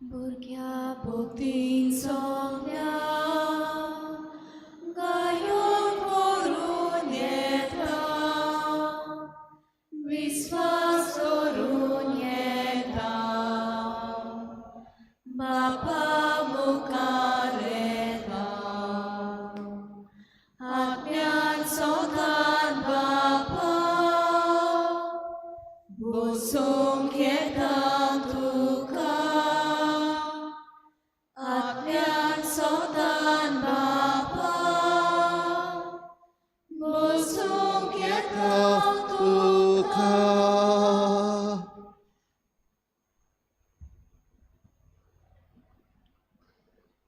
भुरग्या भक्तीन सोंपल्या गायो करून येता, विस्वास करून येता, बापा मुखार येता, आत्म्यान सोदान बापा बसूंक येता तुका, आत्म्यान सोदान बापा बसूंक येता तुका.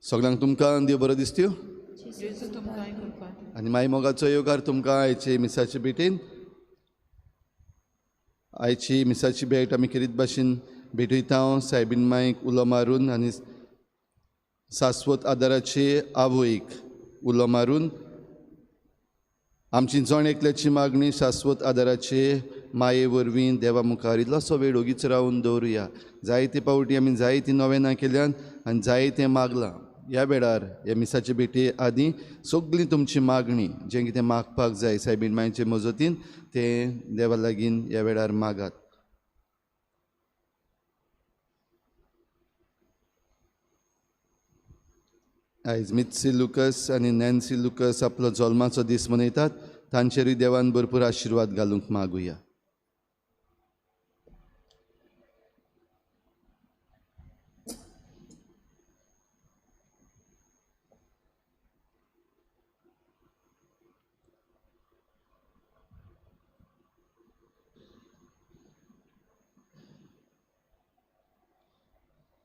सगळ्यांक तुमकां देव बरो दिसत्यो जेजू तुमकांय कृपा दिवं. आनी माई मोगाचो येवकार तुमकां आयचे मिसाचे भेटेन. आयची मिसाची भेट आमी खेरीत भाशेन भेटयता हांव सायबीन माईक उलो मारून आनी शाश्वत आदाराचे आवयक उलो मारून. आमची जण एकल्याची मागणी शाश्वत आदाराचे माये वरवीं देवा मुखार इल्लोसो वेळ ओगीच रावन दवरुया. जायते पावटी आमी जायतीं नवेनां केल्यान आनी जायतें मागलां. ह्या वेळार ह्या मिसाचे भेटे आदीं सगळीं तुमची मागणी जें कितें मागपाक जाय सायबीन मायचे मजतीन तें देवा लागीं ह्या वेळार मागात. आयज मित्सी लुकस आनी नॅन्सी लुकस आपलो जल्माचो दीस मनयतात. तांचेरूय देवान भरपूर आशिर्वाद घालूंक मागुया.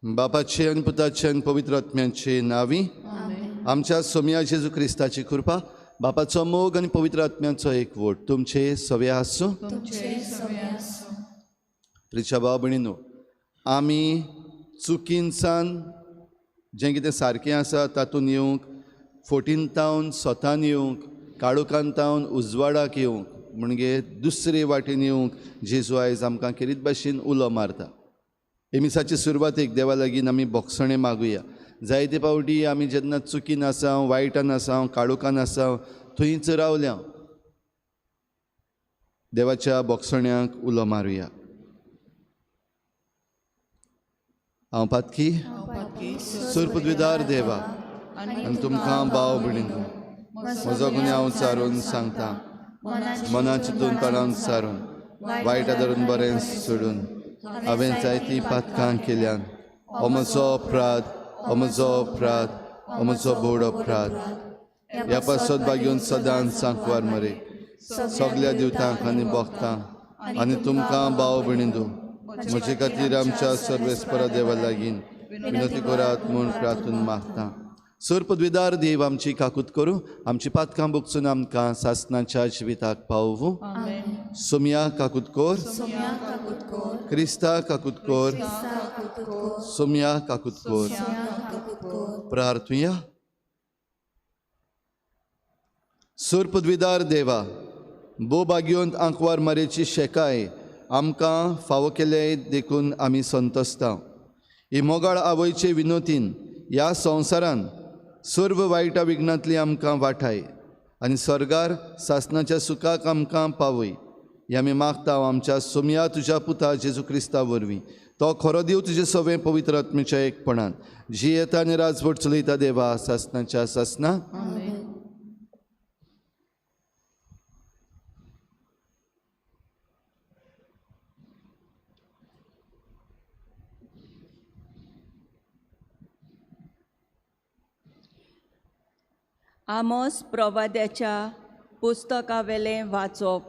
बापाचे आनी पुताचे आनी पवित्र आत्म्याचे नांवी आमच्या सोम्या जेजू क्रिस्ताची कृपा, बापाचो मोग आनी पवित्र आत्म्याचो एकवट तुमचे सवे आसूं. प्रिच्या भाव भयणीनो, आमी चुकीनसान जें कितें सारकें आसा तातूंत येवंक, फोटीन तावन स्वतान येवंक, काळोखान तावन उजवाडाक येवंक, म्हणजे दुसरे वाटेन येवंक जेजू आयज आमकां खेरीत भाशेन उलो मारता. हे मिसाचे सुरवातेक देवा लागीं आमी बोगसणें मागुया. जायते पावटी आमी जेन्ना चुकीन आसा, वायटान आसा, काळोखान आसा, थंयच रावल्या. देवाच्या बोगसण्याक उलो मारुया. हांव पातकी सुरपदवीदार देवा आनी तुमकां भाव भयणींनो म्हजो गुन्यांव सारून सांगता, मना चिंतून तणान सारून वायट धरून बरें सोडून हांवें जायतीं पातकां केल्यान. हो म्हजो अपराध, हो म्हजो अपराध, हो म्हजो बोड अपराध. ह्या पासत बागेवन सदांच सांकवार मरे सगल्या दिवतांक आनी भक्तांक आनी तुमकां भाव भयणींनो म्हजे खातीर आमच्या सर्वेस्परा देवा लागीं विनंती करात म्हूण प्रार्थून मागता. सर्पद्विदार देव आमची काकूत करूं, आमची पातकां भोगसून आमकां सासनाच्या जिविताक पावोवं. सोमया काकूत कोर, क्रिस्ता काकूत कोर, सोमया काकूत कोर. प्रार्थुया. सर्पद्विदार देवा, भो बागयोंत आंकवार मारेची शेकाय आमकां फावो केले देखून आमी संतोसता. ही मोगाळ आवयचे विनोतीन ह्या संवसारान सर्व वायटा विघ्नांतली आमकां वाठाय आनी सर्गार सासनाच्या सुखाक आमकां पावय. हे आमी मागता आमच्या सोमया तुज्या पुता जेजू क्रिस्ता वरवीं. तो खरो देव तुजे सवें पवित्र आत्म्याच्या एकपणान जी येता आनी राजवट चलयता देवा सासनाच्या सासना. आमोस प्रवाद्याच्या पुस्तकावेलें वाचप.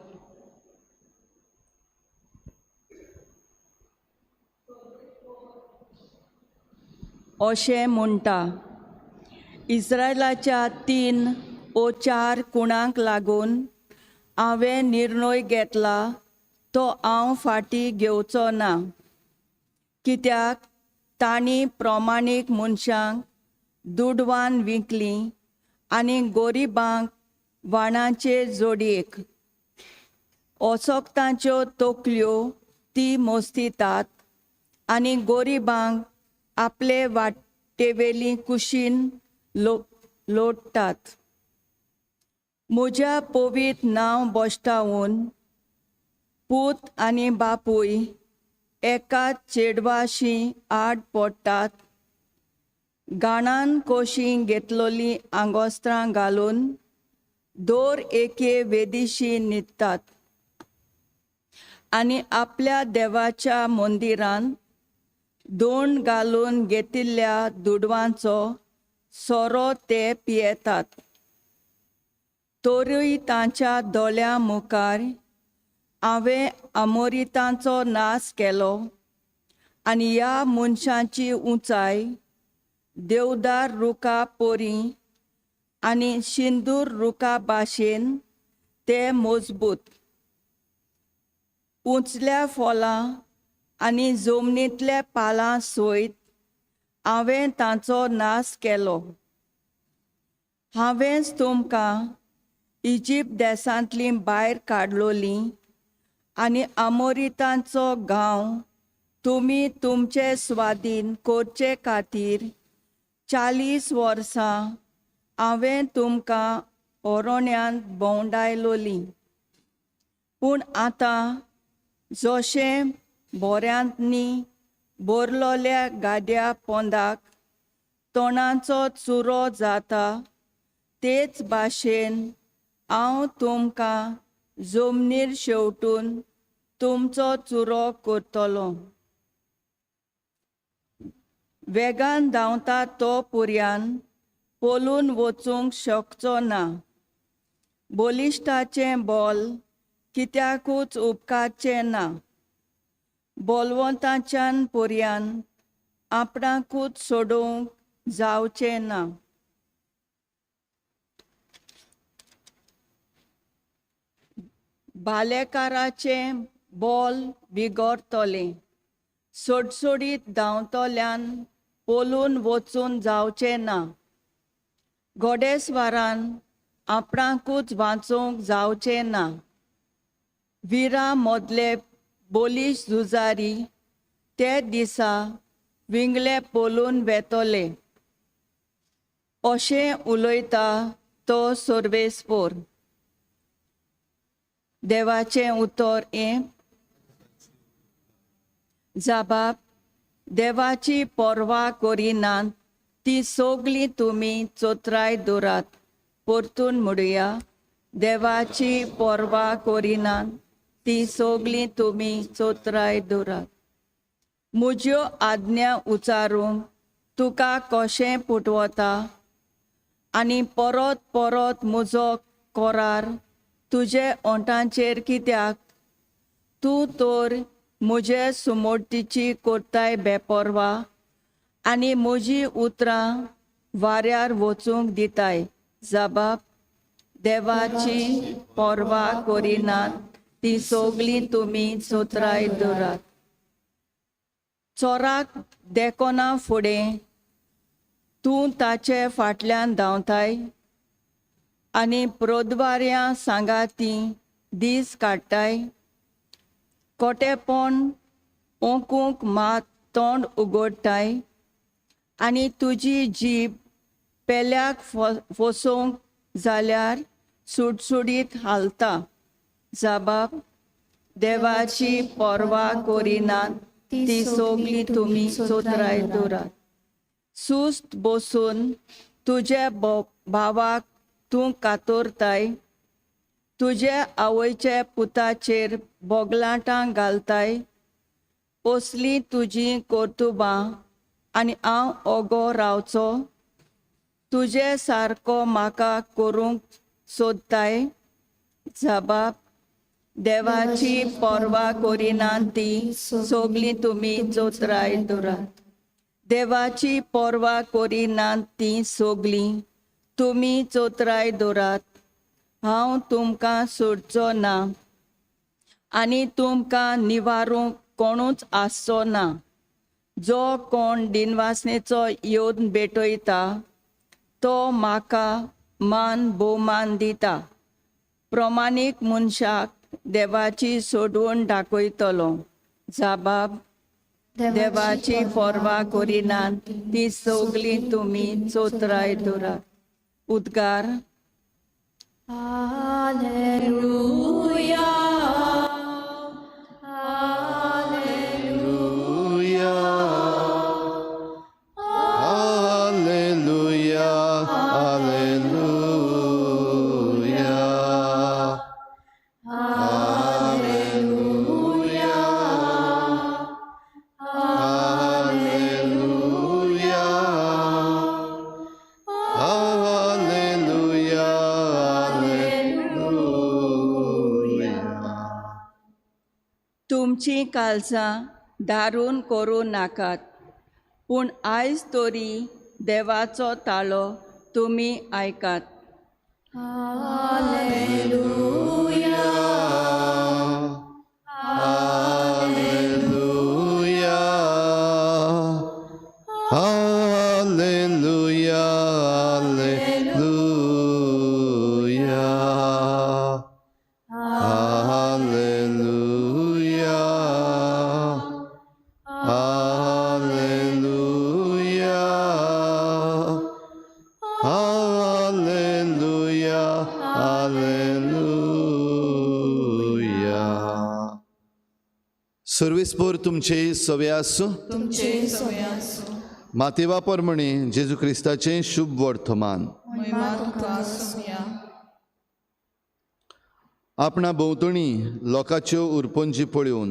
अशें म्हणटा, इस्रायलाच्या 3 ओ 4 कुणांक लागून हांवें निर्णय घेतला तो हांव फाटीं घेवचो ना, कित्याक तांणी प्रमाणीक मनशांक दुडवान विकलीं आनी गोरिबांक वाणाचे जोडयेक. असक्तांच्यो तकल्यो ती मोस्तितात आनी गोरिबांक आपले वाटेवेली कुशीन लो लोडटात. म्हज्या पवीत नांव बोश्टावून पूत आनी बापूय एका चेडवाशी आड पडटात. गाणान कोशी घेतलोलीं आंगोस्त्रां घालून दर एके वेदीशी न्हिदतात आनी आपल्या देवाच्या मंदिरांत दोण घालून घेतिल्ल्या दुडवांचो सोरो ते पियेतात. तरूय तांच्या दोळ्यां मुखार हांवें आमोरितांचो नाश केलो आनी ह्या मनशांची उंचाय देवदार रुखा पोरी आनी शिंदूर रुखा भाशेन ते मजबूत. उंचल्या फोलां आनी जमनींतल्या पालां सयत हांवें तांचो नाश केलो. हांवेंच तुमकां इजिप्त देशांतलीं भायर काडलोलीं आनी आमोरितांचो गांव तुमी तुमचे स्वादीन करचे खातीर 40 वर्सां हांवें तुमकां ओरोण्यांत भोंवडायलोलीं. पूण आतां जशें बोऱ्यांतनी बोरलोल्या गाद्या पोंदाक तोंडाचो चुरो जाता तेच भाशेन हांव तुमकां जमनीर शेवटून तुमचो चुरो करतलो. वेगान धांवता तो पुर्यान पोलून वचूंक शकचो ना. बलिश्टाचें बोल कित्याकूच उपकारचें ना. बोलवंताच्यान पुर्यान आपणाकूच सोडोवंक जावचें ना. बालेकाराचें बोल बिगोरतलें. सोडसोडीत धांवतल्यान पोलून वचून जावचें ना. गोडेस्वरान आपणाकूच वाचोवंक जावचें ना. विरा मदले बोलीश झुजारी ते दिसा विंगले पोलून वेतले अशें उलयता तो सर्वेस्पोर. देवाचें उतर हें. जाबाब देवाची पर्वा करिनात ती सगळीं तुमी चोत्राय दवरात. परतून म्हणुया, देवाची पर्वा करिनात ती सगळीं तुमी चोत्राय दवरात. म्हज्यो आज्ञा उचारूंक तुका कशें पुटवता आनी परत परत म्हजो कोरार तुजे ओंठांचेर कित्याक? तूं तर म्हजे सुमोटीची करताय बेपर्वा आनी म्हजी उतरां वाऱ्यार वचूंक दिताय. जबाब देवाची पर्वा करिनात ती सगळीं तुमी चोत्राय दवरात. चोराक देखना फुडें तूं ताचे फाटल्यान धांवताय आनी प्रोद्वार्यां सांगाती दीस काडटाय. कोटेपण ओंकूंक मात तोंड उगडटाय आनी तुजी जीब पेल्याक फसोवंक जाल्यार सुडसुडीत हालता. जबाब देवाची पर्वा करिनात ती सगळीं तुमी चोत्राय दवरात. सुस्त बसून तुजे भावाक तूं कातरताय. तुजे आवयचे पुताचेर बोगलाटां घालताय. असलीं तुजीं कर्तुबां आनी हांव ओगो रावचो. तुजे सारको म्हाका करूंक सोदताय. जबाब देवाची पर्वा करिनात ती सगळीं तुमी चोत्राय दवरात. देवाची पर्वा करिनात ती सगळीं तुमी चोत्राय दवरात. हांव तुमकां सोडचो ना आनी तुमकां निवारूंक कोणूच आसचो ना. जो कोण दिनवासनेचो येवन भेटयता तो म्हाका मान भोवमान दिता. प्रमाणीक मनशाक देवाची सोडवण दाखयतलो. जबाब देवाची पर्वा करिनात ती सगळीं तुमी चोत्राय दवरात. उद्गार. Alleluia. Alleluia, Alleluia, Alleluia, Alleluia, Alleluia, Alleluia. तुमचीं कालसां दारून करूं नाकात, पूण आयज तरी देवाचो ताळो तुमी आयकात. Alleluia, Alleluia, Alleluia, Alleluia, Alleluia, Alleluia, Alleluia, Alleluia. सर्वेस्पोर तुमचे सवे आसूं. तुमचे सवे आसूं. मातेवा परमणे जेजू क्रिस्ताचें शुभ वर्तमान. महिमा तुका आसूया. आपणा भोंवतणी लोकांच्यो उरपंजी पळोवन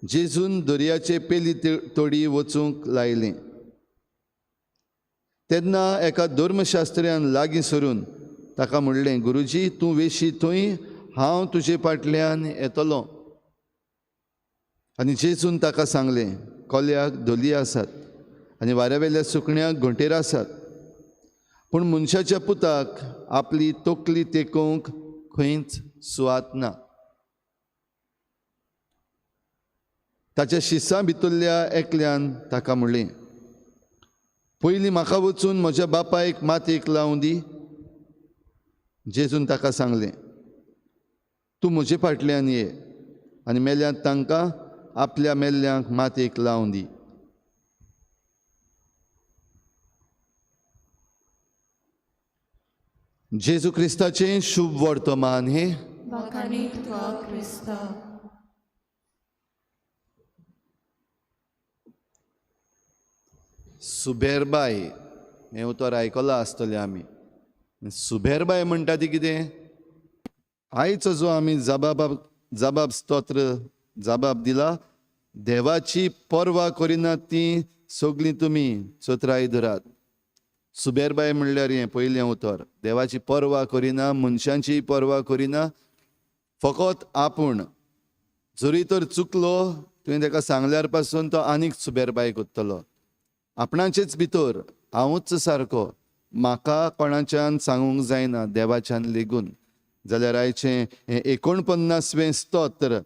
जेजून दर्याचे पेली तडी वचूंक लायलें. तेन्ना एका धर्मशास्त्र्यान लागीं सरून ताका म्हणलें, गुरुजी, तूं वेशी थंय हांव तुजे फाटल्यान येतलो. आनी जेजून ताका सांगलें, कोल्याक धोली आसात आनी वाऱ्यावेल्या सुकण्याक घोंटेर आसात, पूण मनशाच्या पुताक आपली तकली तेकोवंक खंयच सुवात ना. ताच्या शिसां भितरल्या एकल्यान ताका म्हणलें, पयलीं म्हाका वचून म्हज्या बापायक मातयेक लावं दी. जेजून ताका सांगलें, तूं म्हजे फाटल्यान ये आनी मेल्यांत तांकां आपल्या मेल्ल्यांक मातयेक लावं दी. जेजू क्रिस्ताचें शुभ वर्तमान हें. वाखाणी तुका क्रिस्ता. सुबेरबाय हें उतर आयकलां आसतलें आमी. सुबेरबाय म्हणटा ती कितें? आयचो जो आमी जबाब स्तोत्र जबाब दिला, देवाची पर्वा करिनात ती सगळीं तुमी चत्राय धरात. सुबेरबाय म्हणल्यार हें पयलें उतर, देवाची पर्वा करिना, मनशांची पर्वा करिना, फकत आपूण जरी तर चुकलो तुवें ताका सांगल्यार पासून तो आनीक सुबेरबाय करतलो. आपणाचेच भितर हांवूच सारको, म्हाका कोणाच्यान सांगूंक जायना देवाच्यान लेगून. जाल्यार आयचें हें 49वें स्तोत्र,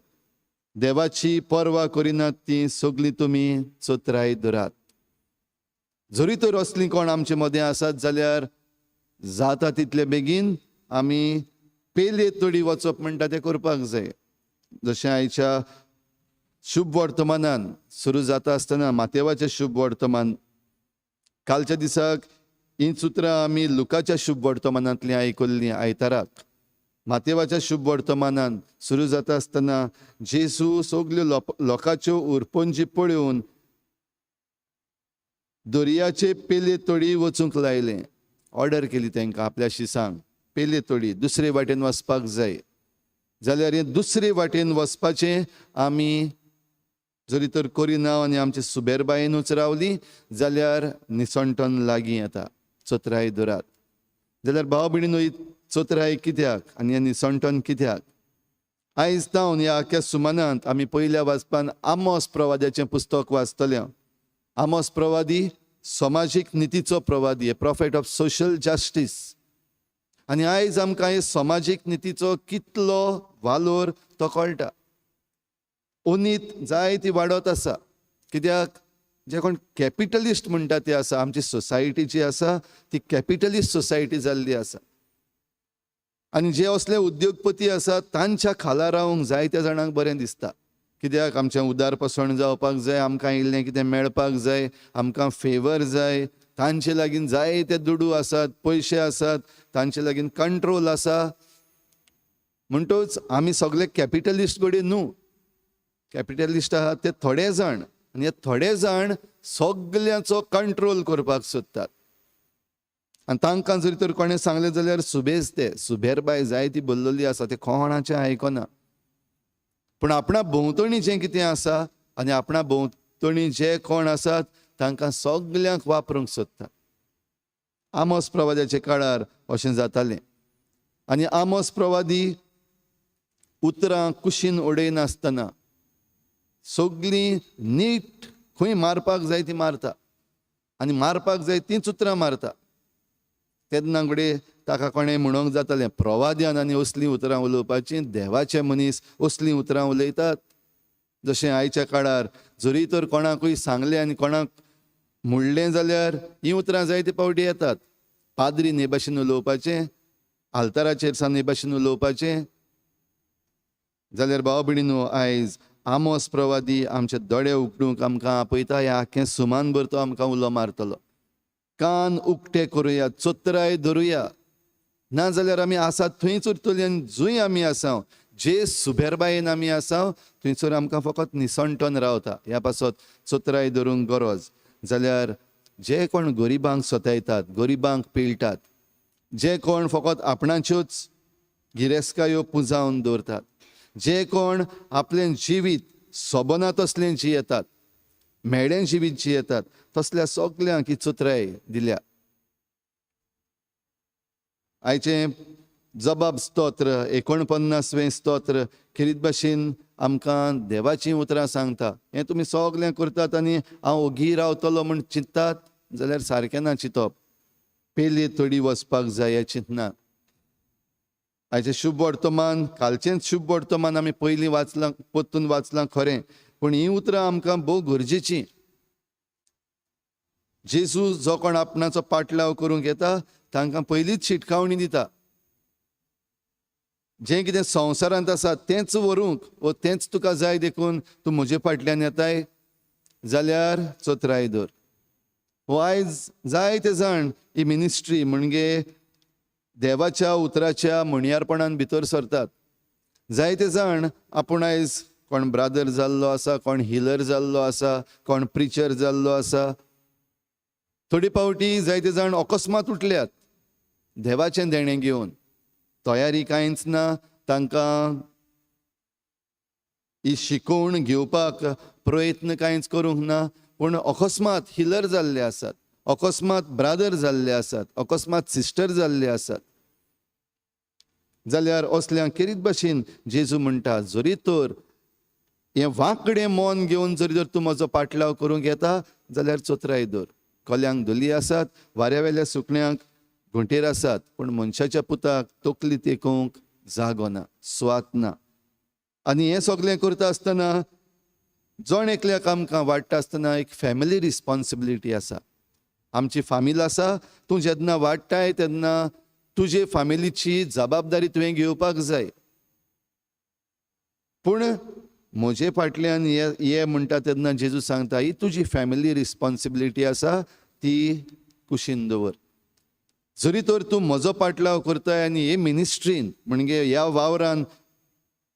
देवाची पर्वा करिनात ती सगळीं तुमी चत्राय धरात. जरी तर असलीं कोण आमचे मदें आसात जाल्यार जाता तितले बेगीन आमी पेले तडी वचप म्हणटा तें करपाक जाय. जशें आयच्या शुभ वर्तमानान सुरू जाता आसतना मातेवाचें शुभ वर्तमान, कालच्या दिसाक हीं सुत्रां आमी लुकाच्या शुभ वर्तमानांतलीं आयकल्लीं. आयताराक मातेवाच्या शुभ वर्तमानान सुरू जाता आसतना जेजू सगल्यो लोकांच्यो उरपंजी पळोवन दर्याचे पेले तडी वचूंक लायलें. ऑर्डर केली तांकां आपल्या शिसांक, पेले तडी दुसरे वाटेन वचपाक जाय. जाल्यार हें दुसरे वाटेन वचपाचें आमी जरी तर करिना आनी आमचे सुबेरबायेनूच रावली जाल्यार निसणटन लागीं येता. चत्राय धरात. जाल्यार भाव भयणीनो, ही चत्राय कित्याक आनी हें निसणटन कित्याक? आयज जावन ह्या आख्या सुमानांत आमी पयल्या वाचपान आमोस प्रवाद्याचें पुस्तक वाचतलें. आमोस प्रवादी समाजीक नितीचो प्रवादी, a prophet of social justice. आनी आयज आमकां हे समाजीक नितीचो कितलो वालोर तो कळटा. अनीत जायती वाडत आसा. कित्याक? जे कोण कॅपिटलिस्ट म्हणटा ते आसा, आमची सोसायटी जी आसा ती कॅपिटलिस्ट सोसायटी जाल्ली आसा. आनी जे असले उद्योगपती आसा तांच्या खाला रावंक जायत्या जाणांक बरें दिसता. कित्याक आमचें उदारपसण जावपाक जाय, आमकां इल्लें कितें मेळपाक जाय, आमकां फेवर जाय. तांचे लागीं जायते दुडू आसात, पयशे आसात, तांचे लागीं कंट्रोल आसा. म्हणटूच आमी सगळे कॅपिटलिस्ट घडये न्हू. कॅपिटलिस्ट आहात ते थोडे जाण, आनी हे थोडे जाण सगल्यांचो कंट्रोल करपाक सोदतात. आनी तांकां जरी तर कोणें सांगलें जाल्यार सुबेज, ते सुबेरबाय जायती बरलेली आसा, ते कोणाचें आयकना. पूण आपणा भोंवतणी जें कितें आसा आनी आपणा भोंवतणी जे कोण आसात तांकां सगल्यांक वापरूंक सोदता. आमोस प्रवाद्याच्या काळार अशें जातालें. आनी आमोस प्रवादी उतरां कुशीन उडयनासतना सगलीं नीट खंय मारपाक जाय ती मारता आनी मारपाक जाय तींच उतरां मारता. तेन्ना घडये ताका कोणें म्हणूंक जातालें, प्रवाद्यान आनी असलीं उतरां उलोवपाचीं, देवाचे मनीस असलीं उतरां उलयतात. जशें आयच्या काळार जरी तर कोणाकूय सांगलें आनी कोणाक म्हणलें जाल्यार हीं उतरां जायते फावटी येतात. पाद्रीन हे भाशेन उलोवपाचें, आल्ताराचेर सावन हे भाशेन उलोवपाचें. जाल्यार भाव भयणीनो, आयज आमोस प्रवादी आमचे दोळे उगडूंक आमकां आपयता. ह्या आख्खें सुमान भर तो आमकां उलो मारतलो. कान उक्ते करुया, चोत्राय धरुया, ना जाल्यार आमी आसात थंयच उरतली. आनी जंय आमी आसा, जे सुबेरबायेन आमी आसा, थंयसर आमकां फकत निसणटन रावता. ह्या पासत चोत्राय धरूंक गरज. जाल्यार जे कोण गरिबांक सतायतात, गरिबांक पिळटात, जे कोण फकत आपणाच्योच गिरेस्कायो पुंजावन दवरतात, जे कोण आपलें जिवीत सोबना तसलें जियेतात, म्हेळें जिवीत जियेतात, तसल्या सगल्यांक ही चतुराय दिल्या. आयचें जबाब स्तोत्र, 49वें स्तोत्र खेरीत भाशेन आमकां देवाचीं उतरां सांगता. हें तुमी सगलें करतात आनी हांव ओगी रावतलो म्हूण चिंतात जाल्यार सारकें ना चिंतप. पेले थोडी वचपाक जाय हें चिंतना. आयचें शुभ वर्तमान, कालचेंच शुभ वर्तमान आमी पयलीं वाचलां, परतून वाचलां खरें, पूण हीं उतरां आमकां भोव गरजेचीं. जेजू जो कोण आपणाचो पाटलाव करूंक येता तांकां पयलींच शिटकावणी दिता. जें कितें संवसारांत आसा तेंच व्हरूंक वो तेंच तुका जाय देखून तूं म्हजे फाटल्यान येताय जाल्यार चतुराय धर. हो आयज जायते जाण ही मिनिस्ट्री म्हणजे देवाच्या उतराच्या म्हणयारपणान भितर सरतात. जायते जाण आपूण आयज कोण ब्रादर जाल्लो आसा, कोण हिलर जाल्लो आसा, कोण प्रिचर जाल्लो आसा. थोडी फावटी जायते जाण अकस्मात उठल्यात देवाचें देणें घेवन, तयारी कांयच ना, तांकां ही शिकोवण घेवपाक प्रयत्न कांयच करूंक ना, पूण अकस्मात हिलर जाल्ले आसात, अकस्मात ब्रादर जाल्ले आसात, अकस्मात सिस्टर जाल्ले आसात. जाल्यार असल्या खेरीत भाशेन जेजू म्हणटा, जरी तर हें वांकडें मन घेवन जरी तर तूं म्हजो पाटलाव करूंक येता जाल्यार चतुराय धर. कोल्यांक धोली आसात, वाऱ्या वेल्या सुकण्यांक घोंटेर आसात, पूण मनशाच्या पुताक तकली तेकोवंक जागो ना, स्वात ना. आनी हें सगळें करता आसतना जण एकल्याक आमकां वाडटा आसतना एक फॅमिली रिस्पॉन्सिबिलिटी आसा. आमची फामील आसा, तूं जेन्ना वाडटाय तेन्ना तुजे फामिलीची जबाबदारी तुवें घेवपाक जाय. पूण म्हजे फाटल्यान ये ये म्हणटा तेन्ना जेजू सांगता, ही तुजी फॅमिली रिस्पॉन्सिबिलिटी आसा ती कुशीन दवर. जरी तर तूं म्हजो पाटलाव करताय आनी हे मिनिस्ट्रीन म्हणजे ह्या वावरान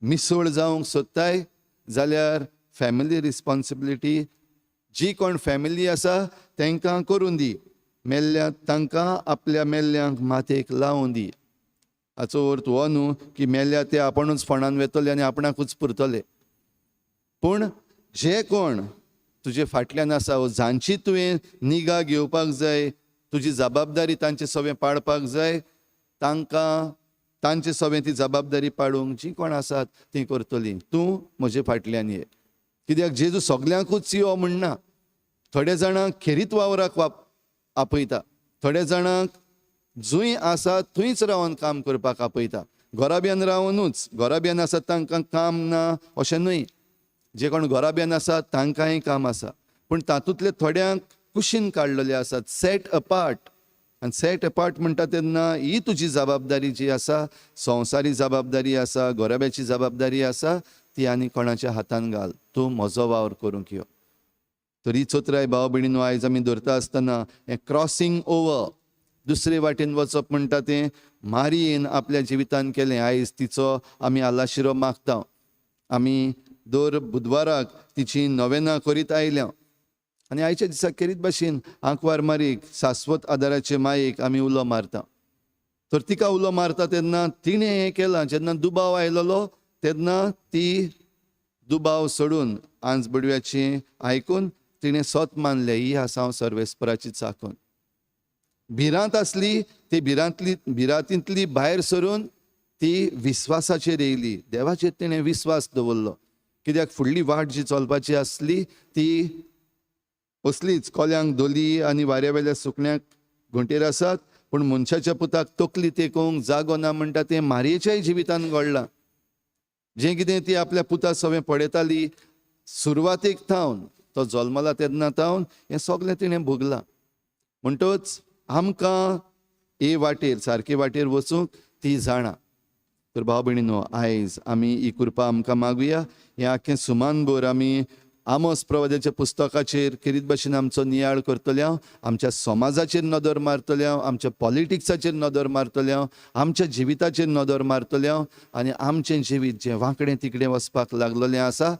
मिसळ जावंक सोदताय जाल्यार फॅमिली रिस्पॉन्सिबिलिटी जी कोण फॅमिली आसा तांकां करून दी. मेल्ल्या तांकां आपल्या मेल्ल्यांक माथेक लावन दी. हाचो अर्थ हो न्हू की मेल्ल्या ते आपणूच फोंडान वेतले आनी आपणाकूच पुरतले, पूण जे कोण तुजे फाटल्यान आसा वो जांची तुवें निगा घेवपाक जाय, तुजी जबाबदारी तांचे सवें पाळपाक जाय, तांकां तांचे सवें ती जबाबदारी पाडूंक जीं कोण आसात तीं करतलीं. तूं म्हजे फाटल्यान ये. कित्याक जेजू सगल्यांकूच यो म्हणना, थोड्या जाणांक खेरीत वावराक आपयता, थोड्या जाणांक जंय आसा थंयच रावन काम करपाक आपयता. घराब्यान रावनूच, घराब्यान आसा तांकां काम ना अशें न्हय, जे कोण घराब्यान आसा तांकांय काम आसा, पूण तातूंतले थोड्यांक कुशीन काडलेले आसात, सेट अपार्ट. आनी सेट अपार्ट म्हणटा तेन्ना ही तुजी जबाबदारी जी आसा, संवसारी जबाबदारी आसा, घराब्याची जबाबदारी आसा, ती आनी कोणाच्या हातान घाल, तूं म्हजो वावर करूंक यो. तरी चोत्राय भाव भयणीनो, आयज आमी धरता आसतना हें क्रॉसिंग ओवर, दुसरे वाटेन वचप म्हणटा तें मारियेन आपल्या जिवितान केलें. आयज तिचो आमी आलाशिरो मागता. आमी दर बुधवाराक तिची नवेनां करीत आयल्या आनी आयच्या दिसा केरीत भाशेन आंकवार मारीक, शाश्वत आदाराचे मायेक आमी उलो मारता. तर तिका उलो मारता तेन्ना तिणें हें केलां, जेन्ना दुबाव आयलेलो तेन्ना ती दुबाव सोडून आंज बडव्याचें आयकून तिणें सत मानलें, ही आसा हांव सर्वेस्पराची चाकून. भिरांत आसली ती भिरांतींतली भायर सरून ती विस्वासाचेर येयली. देवाचेर तिणें विस्वास दवरलो, कित्याक फुडली वाट जी चलपाची आसली ती असलीच, कोल्यांक धोली आनी वाऱ्या वेल्या सुकण्याक घोंटेर आसात, पूण मनशाच्या पुताक तकली तेकोवंक जागो ना म्हणटा तें मारयेच्याय जिवितान घडलां. जें कितें ती आपल्या पुता सवें पळयताली सुरवातेक थावन, तो जल्मला तेन्ना थावन हें सगळें तिणें भोगलां. म्हणटच आमकां हे वाटेर, सारके वाटेर वचूंक ती जाणा. तर भाव भयणीनो, आयज आमी ही कृपा आमकां मागुया. हें आख्खें सुमानभर आमी आमोस प्रवाद्याच्या पुस्तकाचेर खेरीत भाशेन आमचो नियाळ करतले हांव, आमच्या समाजाचेर नदर मारतले हांव, आमच्या पॉलिटिक्साचेर नदर मारतले हांव, आमच्या जिविताचेर नदर मारतले हांव आनी आमचें जिवीत जें वांकडें तिकडें वचपाक लागलेलें आसा,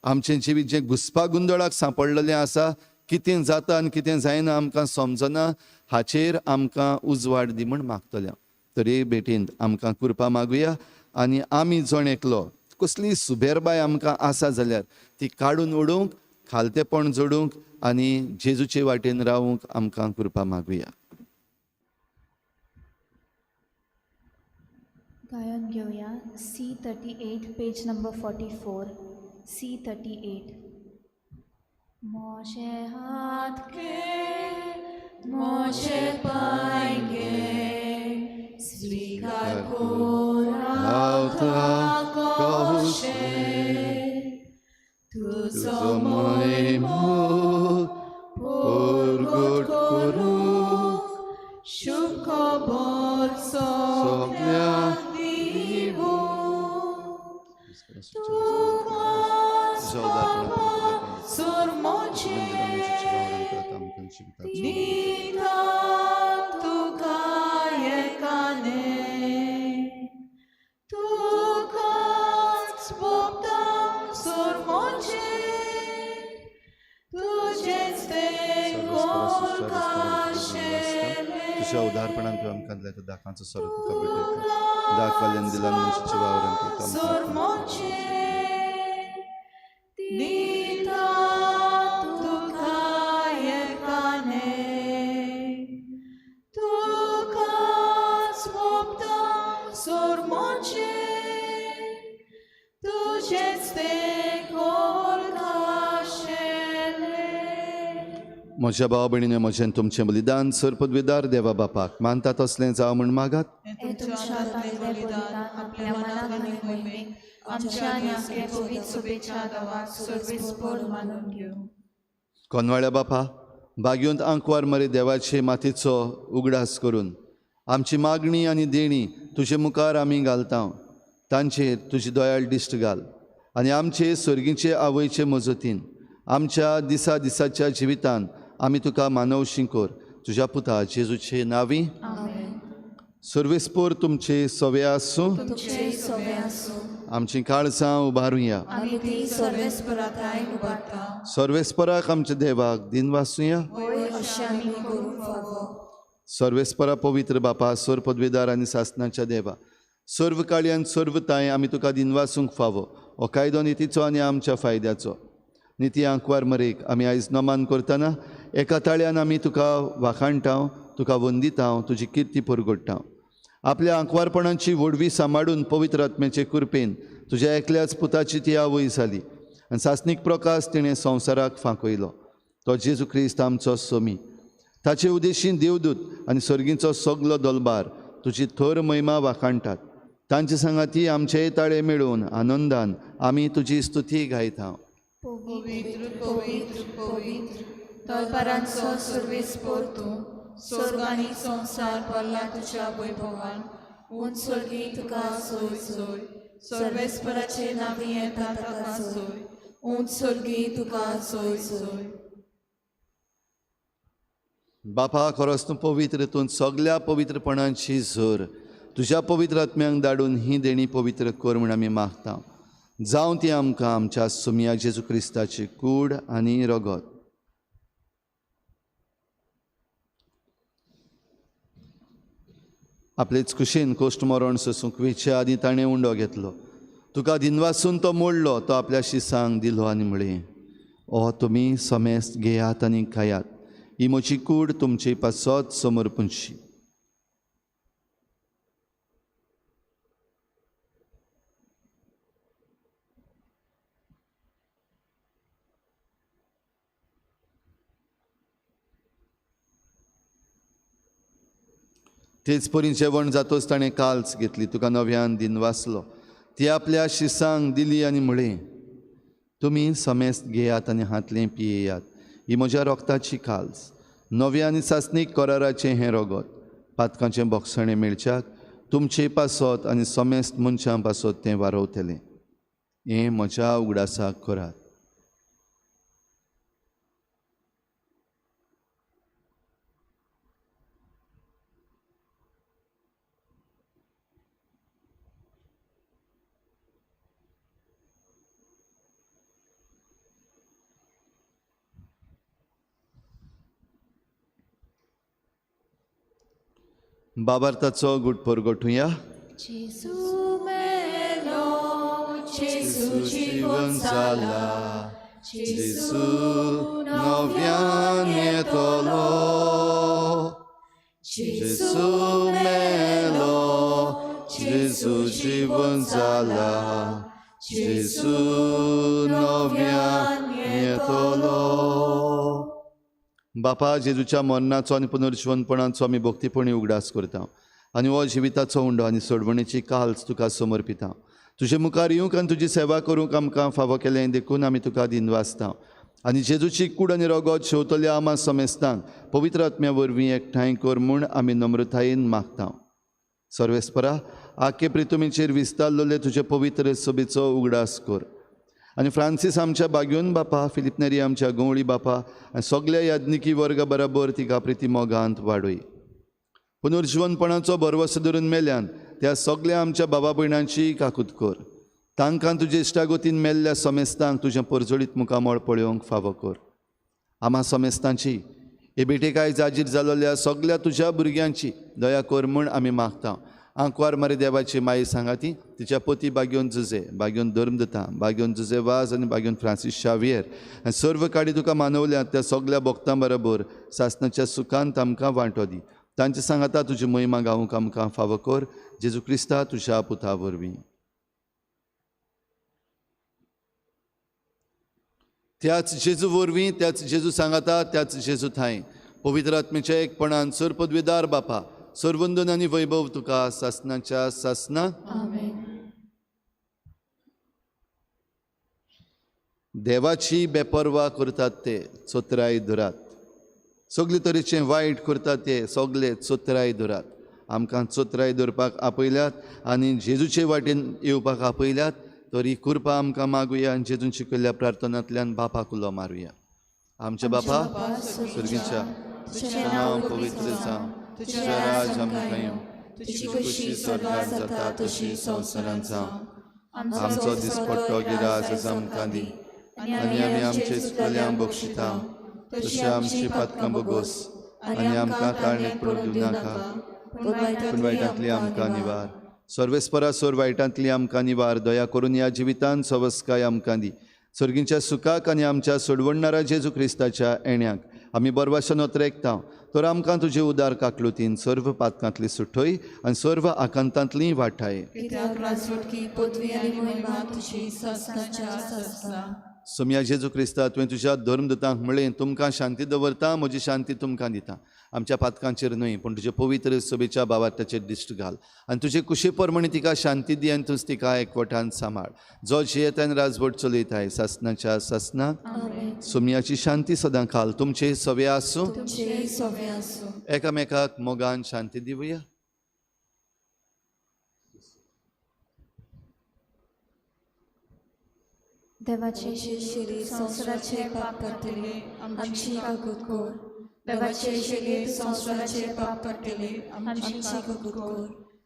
आमचें जिवीत जें घुस्पा गोंदळाक सांपडलेलें आसा, कितें जाता आनी कितें जायना आमकां समजना, हाचेर आमकां उजवाड दी म्हूण मागतले हांव. तर हे भेटींत आमकां कृपा मागुया आनी आमी जण एकलो कसली सुबेरबाय आमकां आसा जाल्यार ती काडून उडोवंक, खालतेपण जोडूंक आनी जेजूचे वाटेन रावूंक आमकां कृपा मागुया. गायन घेवया C38 page number 44, C38. मोशे हात घे, मोशे पांय घे, स्वीकार कशे तुजो महिमो परगट करूंक शुभ खबर सगळ्यांक दिवूं. तुका सुरमोचे दिता तुका एकाने, तुकाच भोगता सुरमोचे, तुजेच तें काशेले. तुज्या उदारपणान तुवें आमकां दिल्या त्या दाकांचो सोरो तुका भेटयता. दाखवाल्यान दिला मनशाच्या वावरान तुका सुरमोचे दिता तुका एकाने, तुकाच भोगता सुरमोचे, तुजेच तें काशेले. म्हज्या भाव भयणीने, म्हजें तुमचें बलिदान सर पदवीदार देवा बापाक मानता तसलें जावं म्हूण मागात. हें तुमच्या हातांतलें बलिदान आपल्या मनाक आनी मोहिमेक आमच्या आनी आपल्या पवित्र शुभेच्छा देवाक सर्वेस्पर मानून घेवं. कोनवाळ्या बापा, बागयोंत आंकवार मरे देवाचे मातीचो उगडास करून आमची मागणी आनी देणी तुजे मुखार आमी घालता, तांचेर तुजी दयाळ दिश्ट घाल आनी आमचे सर्गीचे आवयचे मजतीन आमच्या दिसा दिसाच्या जिवितान आमी तुका मानवशी कर. तुज्या पुता जेजूचे नांवी. सर्वेस्पोर तुमचे सवे आसूं. तुमचे सवे आसूं. आमची काळजां उबारुया. आमी ती सर्वेस्पराकाय उबारता. सर्वेस्पराक आमच्या देवाक दिन वासुया. होय, अशें आमी करूंक फावो. सर्वेस्परा पवित्र बापा, सर्व पदवीदार आनी सासनाच्या देवा, सर्व काळयान सर्व ताय आमी तुका दिनवासूंक फावो. हो कायदो नितीचो आनी आमच्या फायद्याचो. निती आंकवार मरेक आमी आयज नमान करतना एका ताळ्यान आमी तुका वाखाणटा, तुका वंदिता, तुजी किर्ती परगडटा. आपल्या आंकवारपणाची व्हडवी सांबाळून पवित्र आत्म्याचे कृपेन तुज्या एकल्याच पुताची ती आवय जाली आनी सासणीक प्रकाश तिणें संवसाराक फांकयलो. तो जेजू क्रिस्त आमचो सोमी. ताचे उदेशीन देवदूत आनी सर्गींचो सगलो दलबार तुजी थर महिमा वाखाणटात. तांचे सांगाती आमचेय ताळे मेळून आनंदान आमी तुजी स्तुती गायता. पवित्र पवित्र पवित्र तलपारांचो सर्वेस्पोर तूं, स्वर्ग आनी संवसार भरला तुज्या वैभवान. उंच स्वर्गी तुका सोय सोय, सर्वेस्पराचे नांवी येता ताका सोय, उंच स्वर्गी तुका सोय सोय. बापा खरोच तूं पवित्र, तूं सगल्या पवित्रपणाची झर. तुज्या पवित्र आत्म्यांक धाडून ही देणी पवित्र कर म्हूण आमी मागता. जावं ती आमकां आमच्या सुमया जेजू क्रिस्ताची कूड आनी रगत. आपलेच कुशीन कोश्ट मरण सोसूंक वेचे आदीं ताणें उंडो घेतलो. तुका दिनवासून तो मोडलो, तो आपल्या शिसांक दिलो आनी म्हळें, ओ तुमी समेस्त घेयात आनी खायात, ही म्हजी कूड तुमचे पासत समर्पणशी. तेच परी जेवण जातोच ताणें काल्स घेतली, तुका नव्यान दिनवासलो, ती आपल्या शिसांक दिली आनी म्हळें, तुमी समेस्त घेयात आनी हातलें पियेयात, ही म्हज्या रोगताची काल्स, नव्या आनी सासणीक कराराचें हें रगत, पातकांचें बोगसणें मेळच्याक तुमचे पासत आनी समेस्त मनशां पासत तें वारवतलें. हें म्हज्या उगडासाक करात. बाबार्थाचो गुट परगटुया. जेजू मेलो, जेजू जीवन जाला, जेजू नव्यान येतलो. जेजू मेलो, जेजू जीवन जाला, जेजू नव्यान येतलो. बापा, जेजूच्या मरणाचो आनी पुनर्जिवनपणाचो आमी भक्तीपणी उगडास करता आनी हो जिविताचो उंडो आनी सोडवणेची काल्स तुका समर्पिता. तुजे मुखार येवंक आनी तुजी सेवा करूंक आमकां फावो केलें देखून आमी तुका दिनवासता. आनी जेजूची कूड आनी रगत शेवतल्या आमा समेस्तांक पवित्र आत्म्या वरवीं एकठांय कर म्हूण आमी नम्रतायेन मागता. सर्वेस्परा, आखे प्रितुमीचेर विस्तारलेले तुजे पवित्र सभेचो उगडास कर आनी फ्रांसीस आमच्या बाग्योन बापा, फिलीप नेरी आमच्या गवळी बापा आनी सगल्या याज्ञिकी वर्गा बराबर तिका प्रिती मोगांत वाडय. पुनर्जिवनपणाचो भरवसो धरून मेल्यान त्या सगल्या आमच्या बाबा भयणांची काकूत कर. तांकां तुजे इश्टागतीन मेल्ल्या समेस्तांक तुजें परजळीत मुखामळ पळोवंक फावो कर. आमा समेस्तांची हे बेटेकाय जाजीर जालोल्या सगल्या तुज्या भुरग्यांची दया कर म्हूण आमी मागता. आंकवार मारी देवाची माई सांगाती, तिच्या पती बाग्योन जुजे, बाग्योन धर्मदता, बाग्योन जुजे वाज आनी बाग्योन फ्रांसीस शावियर आनी सर्व काडी तुका मानवल्यात त्या सगल्या भक्तां बरोबर सासणाच्या सुखांत आमकां वांटो दी. तांचे सांगाता तुजी महिमा गावंक आमकां फावो कर, जेजू क्रिस्ता तुज्या पुता वरवीं. त्याच जेजू वरवीं, त्याच जेजू सांगाता, त्याच जेजू थांय पवित्र आत्मेच्या एकपणान सर्वपदवीदार बापा, सर्वंदन आनी वैभव तुका सासणाच्या सासना. देवाची बेपर्वा करतात ते चोत्राय धरात, सगळे तरेचे वायट करतात ते सगळे चोत्राय धरात. आमकां चोत्राय धरपाक आपयल्यात आनी जेजूचे वाटेन येवपाक आपयल्यात, तरी कृपा आमकां मागुया आनी जेजून शिकयल्ल्या प्रार्थनांतल्यान बापाक उलो मारुया. आमच्या बापा सर्गीच्या, तुजें नांव पवित्र जावं, तुजें राज आमकां येवं, तुजी खुशी स्वर्गांत जाता तशी संवसारांत जावं. आमचो दिसपट्टो गिरास आमकां दी आनी आमी आमचे चुकल्यांक बक्षिता तशें आमची पातकां बोगोस आनी आमकां ताळणेक पडूंक दिवं नाका, पूण वायटांतली आमकां निवार. सर्वेस्परा सोर वायटांतली आमकां निवार. दया करून ह्या जिवितान सवस्काय आमकां दी. सर्गींच्या सुखाक आनी आमच्या सोडवणणारा जेजू क्रिस्ताच्या येण्याक आमी बरवाशन ओतरेकता, तर आमकां तुजे उदार काकलुतीन सर्व पातकांतली सुठय आनी सर्व आकांतांतली वाठाय. सोमया जेजू क्रिस्ता, तुवें तुज्या धर्मदूतांक म्हणलें, तुमकां शांती दवरता, म्हजी शांती तुमकां दिता. आमच्या पातकांचेर न्हय पूण तुजे पवित्र सभेच्या भावार्थाचेर दिश्ट घाल आनी तुजे कुशे प्रमाणे तिका शांती दी आनी तूंच तिका एकवटान सांबाळ. जो जियेता आनी राजवट चलयताय सासणाच्या सासणाक. सोमयाची शांती सदां खाल तुमचे सवे आसूं. एकामेकाक मोगान शांती दिवया. देवाचे शरीर संवसाराचे पाप काडटले आमची काकूत कर. देवाचे शरीर संवसाराचे पाप काडटले आमची काकूत कर.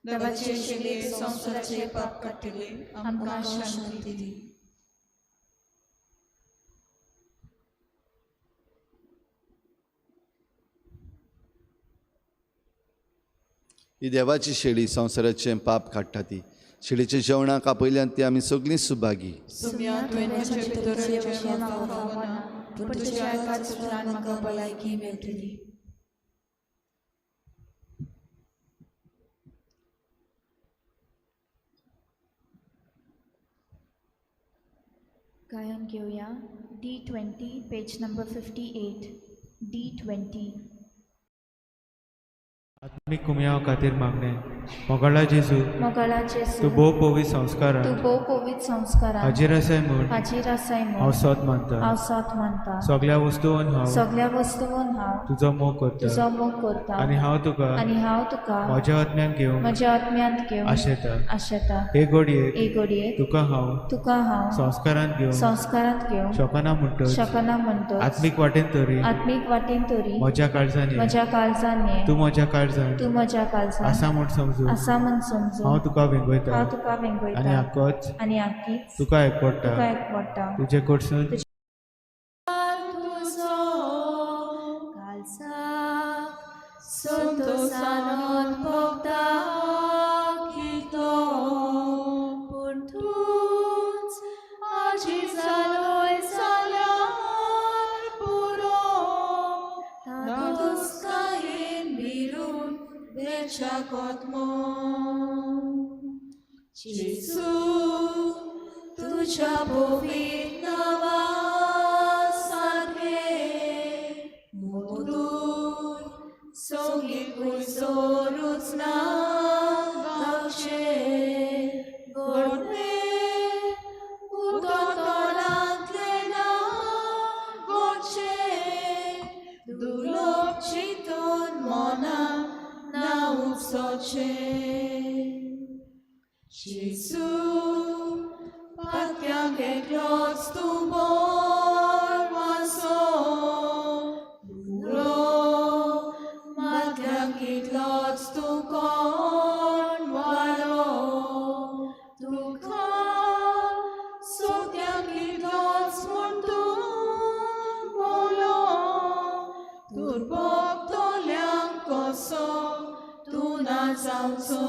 देवाचे शरीर संवसाराचे पाप काडटले आमकां शांती दी. ही देवाची शेळी संवसाराचें पाप काडटा ती शेळीच्या जेवणाक आपयल्यान ती आमी सगळीं सुभागी. सुम्या तुवें म्हजे भितर जेवण म्हाका फावना, पूण तुज्या एकाच उतरान म्हाका भलायकी मेळटली. गायन घेवया D20 page number 58 D20. आत्मीक कुमयाव खातीर मागणें. मोगाळा जेजू, मोगाळा जेजू, तूं भोव पवित्र संस्कारान तूं भोव पवित्र संस्कारान हाजीर आसाय म्हूण हाजीर आसाय म्हूण हांव सोद मानता. हांव सोद मानता. सगळ्या वस्तून हांव सगळ्या वस्तून हांव तुजो मोग करता तुजो मोग करता आनी हांव तुका आनी हांव तुका म्हज्या आत्म्यान घेवंक म्हज्या आत्म्यांत घेवन आशेता. आशेता. हे घडयेक हे घडयेक तुका हांव संस्कारांत घेवंक संस्कारांत घेवंक शकना म्हणटच शकना म्हणटच आत्मीक वाटेन तरी आत्मीक वाटेन तरी म्हज्या काळजान ये. म्हज्या काळजान ये. तूं म्हज्या काळजान तूं म्हज्या काळजान आसा म्हूण समजून आसा म्हूण समजून हांव तुका वेंगयता हांव तुका आनी वेंगयता आकोच आनी आकीच तुका एकवटा. तुका एकवटा. तुजे कडसून संतोषानंद भोगता कितो, पूण तूंच आजी जालोय जाल्यार पुरो. धादोसकायेन भिरून वेच्या कोतमो. जेजू तुज्या पवित्र नांवा सारकें मधूर संगीत कुसोरूच ना गावचें. गोडवें उदक तोंडांतलें ना गोडचें, दुर्लभ चिंतून मनाक ना उपसचें. जेजू पात्यांक एकलोच तूं बोर वासो, उलो मातल्यांक इतलोच तूं कोण वालो. तुका सोत्यांक इतलोच म्हूण तूं बोलो, दुर्बोगतल्यांक कसो तूं ना जावचो.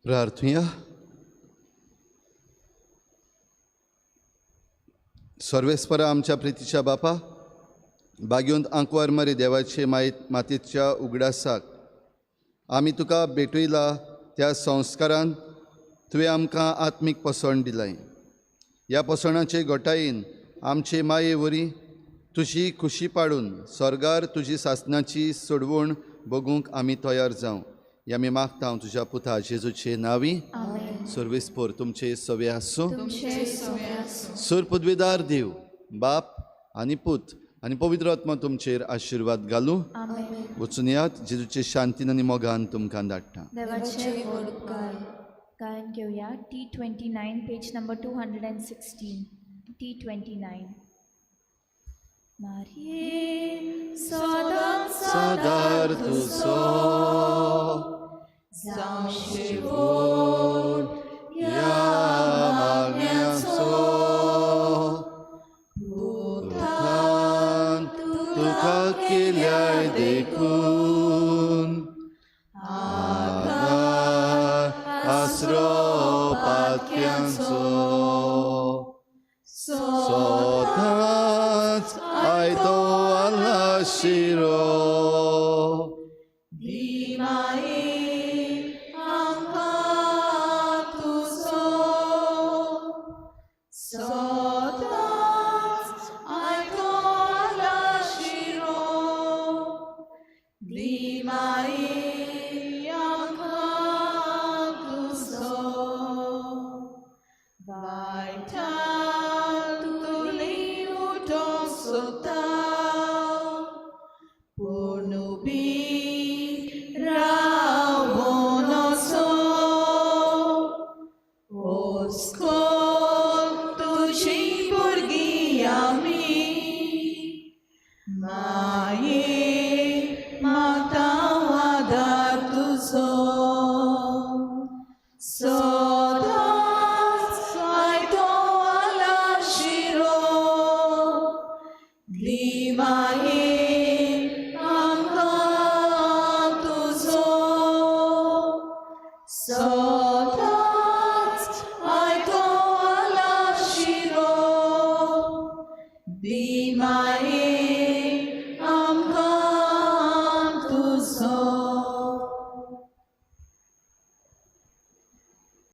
प्रार्थुया. सर्वेस्परा आमच्या प्रितीच्या बापा, बागेवंत आंकवार मरे देवाचे मातयेच्या उगडासाक आमी तुका भेटयला त्या संस्कारान तुवें आमकां आत्मीक पोसवण दिलाय. ह्या पोसवणाचे घटायेन आमचे माये वरी तुजी खुशी पाडून स्वर्गार तुजी सासनाची सोडवण बगूंक आमी तयार जावं ह्या आमी मागता तुज्या पुता जेजूचे नांवी. सर्वेस्पोर तुमचे सवे आसूं. सर पदवेदार देव बाप आनी पूत आनी पवित्र आत्मा तुमचेर आशिर्वाद घालूं. वचून यात जेजूचे शांतीन आनी मोगान तुमकां धाडटा. देवाचे व्हड उपकार. गायन घेवया T29 page number 216 T29. मारये सदां सादार तुजो जावचे व्हड ह्या मागण्याचो पुतान तुका केल्याय देखून आधार आसरो पातक्यांचो सदांच आयतो आला शिरो. आमकां तुजो सदांच आयकोला शिरो दिमाई आमकां तुजो वायटान तुली उठोंक सोदता पूण उबी रावून असो ओस्कोन तुजी भुरगीं आमी.